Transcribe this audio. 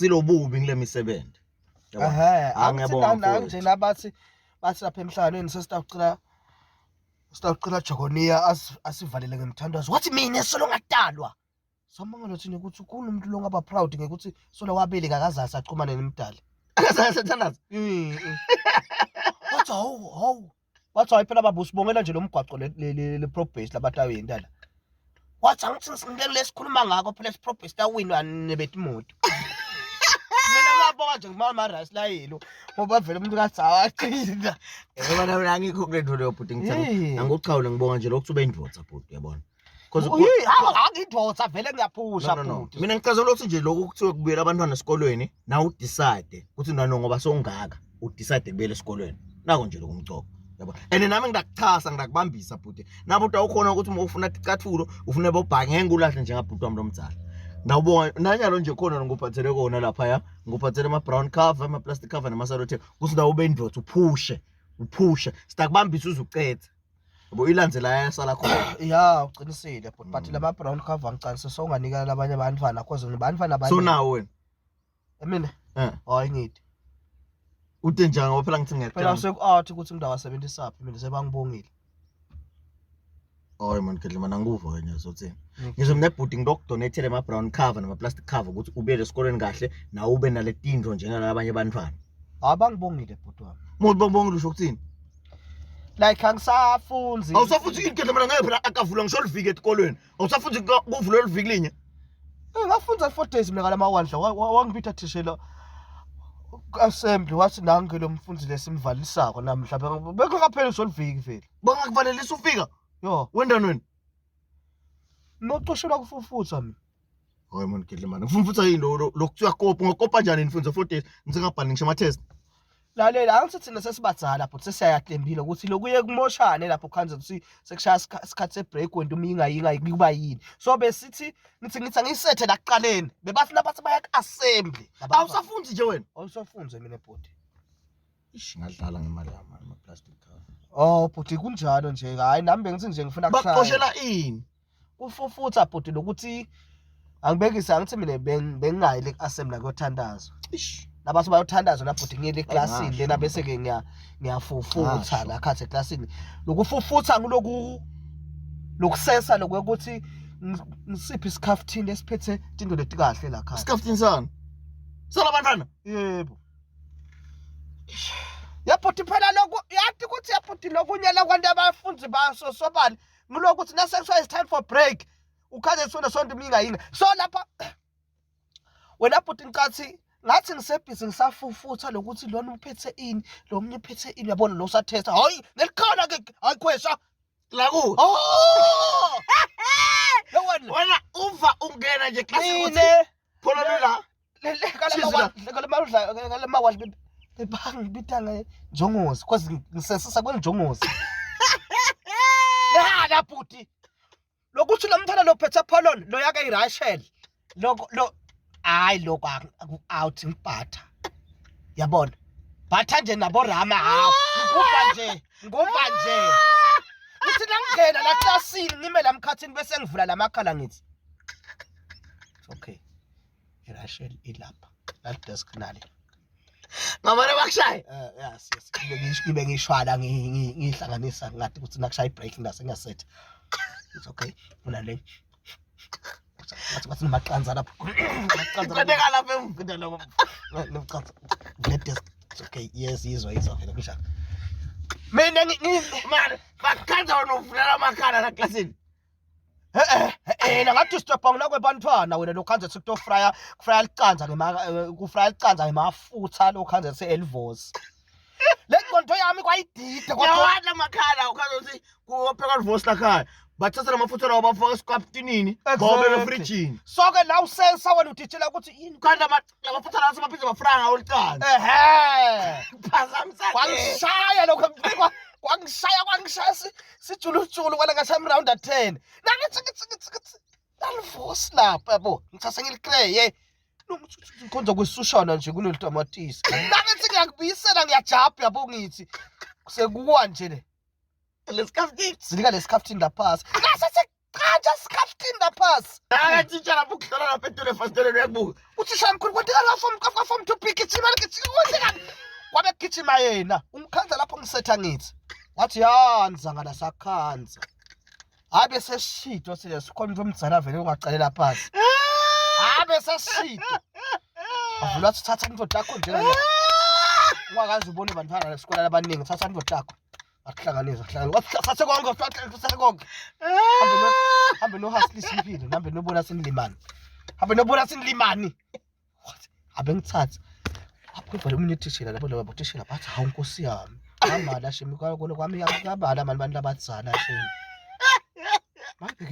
Akusilobubi ngile misebenzi. Yabona? Ehhe, Ah, ngiyabonga angithi mfowethu. nje nabathi bathi lapha emhlanganweni sesitawucela sitawucela Jokoniya asivalele ngemthandazo. Wathi mina solo ngadalwa. Samangala thina ukuthi kunomuntu longaba proud ngekuthi solo wabeleka akazazi axhumane nemdali. Akazazi athandaza. Wathi hawu hawu. Wathi hayi phela baba usibongela nje lo mgwaqo le pro base labantu awuyinta la. Wathi angithi ngilele lesikhuluma ngakho phela pro base tawinwa nebetimoto. Mina ngabonga nje ngimama rice layilo ngoba vele umuntu kathi awaqina. Yabona mina angikho kule nto leyo bhuti ngithanda. Yini? Angikuchawule ngibonga nje lokhu ube indoda bhuti uyabona. Cause Uyi, hawu angidonsa vele ngiyaphusha No, no, no. bhuti. Mina ngicazela ukuthi nje lokhu kuthiwe kubuyela abantwana esikolweni nawe udecide ukuthi nano ngoba sowungaka udecide kubuyela esikolweni. Nako nje lokhu umcoka. Yabo. And nami ngidakuchasa ngidakubambisa bhuti. Nabo utawukhona ukuthi uma ufuna ticathulo ufuna bobhaka ngeke ulahle njengabhuti wami lomdzala. Ngawubonga nanyalo nje khona ngikuphathele kona lapha ya ngikuphathele ama brown cover ama plastic cover nama sellotape ukuthi nawe ube indoda uphushe uphushe sitakubambisa uze ucethe. Yabo ilanze la yasala khona. Ya uqinisile bhuti but lama brown cover ngicanise sowunganika labanye abantwana cause ngibantwana So abaningi. nawo wena. Mina Eh. hayi ngithi. Ute njani ngoba phela ngithi Phela ngiyacela. seku-out ukuthi ngidawasebenzisa phi mina sebangibongile. Hayi man Gedle man angikuva wena uzothini. Ngisho mina bhuti ngilokudonethele ama brown cover nama plastic cover ukuthi ubuyele esikoleni kahle nawe ube nale tindlo njengalabanye abantwana. Hayi bangibongile bhuti wami. Muntu bangibongile usho ukuthini? Like angisafunzi. Awusafuthi ingedle mina ngeke phela akavulwa ngisho oliviki esikolweni. Awusafuthi kuvulwe oliviki linye. Ngafunza 4 days mina kalamawandla wangibitha thishela assembly wathi nange lo mfundisi lesimvalisako namhla bekungakapheli ngisho oliviki vele. Bangakuvalelisa ufika. Yo, Wendani wena? noqoshelwa kufufutha mina. Hayi man Gedle man. Ngifuna yini lo lokuthiwa kopa ungakopa njani nifunza 4 days ngisengabhali ngisho ama test. Lalela angithi thina sesibadzala bhuti sesiyayaklembile ukuthi lokuye kumoshane lapho khanze ukuthi sekushaya isikhathi sebreak wena uma ingayinga kuba yini. So besithi ngithi ngithi angiyisethe la kuqaleni. Bebathi labathi baya ku-assembly. Awusafundi nje wena. Awusafunze mina bhuti. Ish ngadlala ngemali yami ama plastic cover. Oh bhuti kunjalo nje hayi nami bengithi nje ngifuna kushaya. Bakuxoshela ini? Kufufutha bhuti lokuthi angibekise angithi mina bengingayi le assembly kuyothandaza. Ish. Labathi bayothandaza na bhuti ngiyele eklasini Ngasho. lena bese ke ngiya ngiyafufutha Ngasho. la khathi eklasini. Lokufufutha ngiloku lokusesa lokuthi ngisiphi isikhafuthini esiphethe tinto letikahle la khaya. Isikhafuthini sani? Salabantwana. Yebo. Yabhuti phela lokhu yathi ukuthi yabhuti lokunye lakwantu abafundi baso sobani ngilokuthi nasekuthiwa it's time for break ukhaze sifunda sonto imingayinga so lapha wena bhuti ngicathi ngathi ngisebhizi ngisafufutha lokuthi lona uphethe ini lo munye uphethe ini uyabona lo usathesta hayi ngelikhala ke hayi khwesha La ku. Oh! Yawena Wena uva ungena nje class ukuthi mina phola la. Bangibita ngenjongozi cause ngisesisa kwenjongozi. Lala bhuti. Lokuthi lo mntwana lo phethe polon lo yake iRachel. Lokho lo hayi lokho aku out ngibhatha. Yabona? Bhatha nje nabo Rama hawu. Ngikuva nje, ngikuva nje. Ngithi nangingena la klasini ngime la mkhathini bese ngivula lamakhala ngithi. Okay. iRachel ilapha lali desk nale Ngamane bakushaye. Yes yes ngibe ngishwala ngihlanganisa ngathi ukuthi nakushaya ibreak ngase ngiyasetha. It's okay unale ngathi ngathi namaqanza lapho amaqanza Qedeka lapha emva. Qeda lapho nomqanza le desk. It's okay yes yizwa yizwa vele kunjalo mina Mara bakukhanza wena uvulela amakhala la klasini. Eh eh ngathi stop ngila kwebantwana wena lokhanze thi kutofrya kufrya licanza ngema kufrya licanza ngemafutha lokhanze thi elvozi. Le ngqondo yami kwayidide kodwa Yawadla amakhala ukhanza ukuthi kuyopheka livosi lakhaya. Bathatha lamafutha lawo bafaka esikwaptinini bawabeka efrijini. Soke la usensa wena uditshela ukuthi yini Kanti lamafutha lawo sebaphinde bafraya ngawo licanza. Ehhe. Phazamisa. Kwangishaya lokho kwangishaya kwangishaya sijulujulu kwala ngashaya round 10. Nangithi ngithi ngithi ngithi nalivosi lapha yabo ngithatha ngilikreye. Ngikhonza kwesushana nje kunelitamatisi. Nangithi ngiyakubuyisela ngiyajabha yabo ngithi sekuwa nje le. Lesikhaftini. Sinika lesikhaftini laphasi. Ngase Kanja sikhaftini laphasi. Naka titsha lapho ukuhlola lapha etule efasiteleni uyakubuka. Uthisha mkhulu kwenzeka la form ka form 2 B gijima gijima kwenzeka. Kwabe gijima yena. Umkhanza lapho ngisetha ngithi. Wathi ya nzangala sakhanza. Hayi bese shito sile sikhona umuntu omdala vele ungacalela phansi. Hayi bese shito. Avula wathi thatha indoda yakho njena. Ungakaze ubone bantwana lesikole abaningi thatha indoda yakho. Akuhlanganisa kuhlanganisa. Wathi thatha konke thatha konke. Hambe no hambe no hustle impilo hambe nobona sinilimani. Hambe nobona sinilimani. Wathi abe ngithatha. Apho omunye uthishela lapho labo thishela bathi hawu nkosi yami. Amala shemi kwami kwami yabala mani bantu abadzala shemi. Manje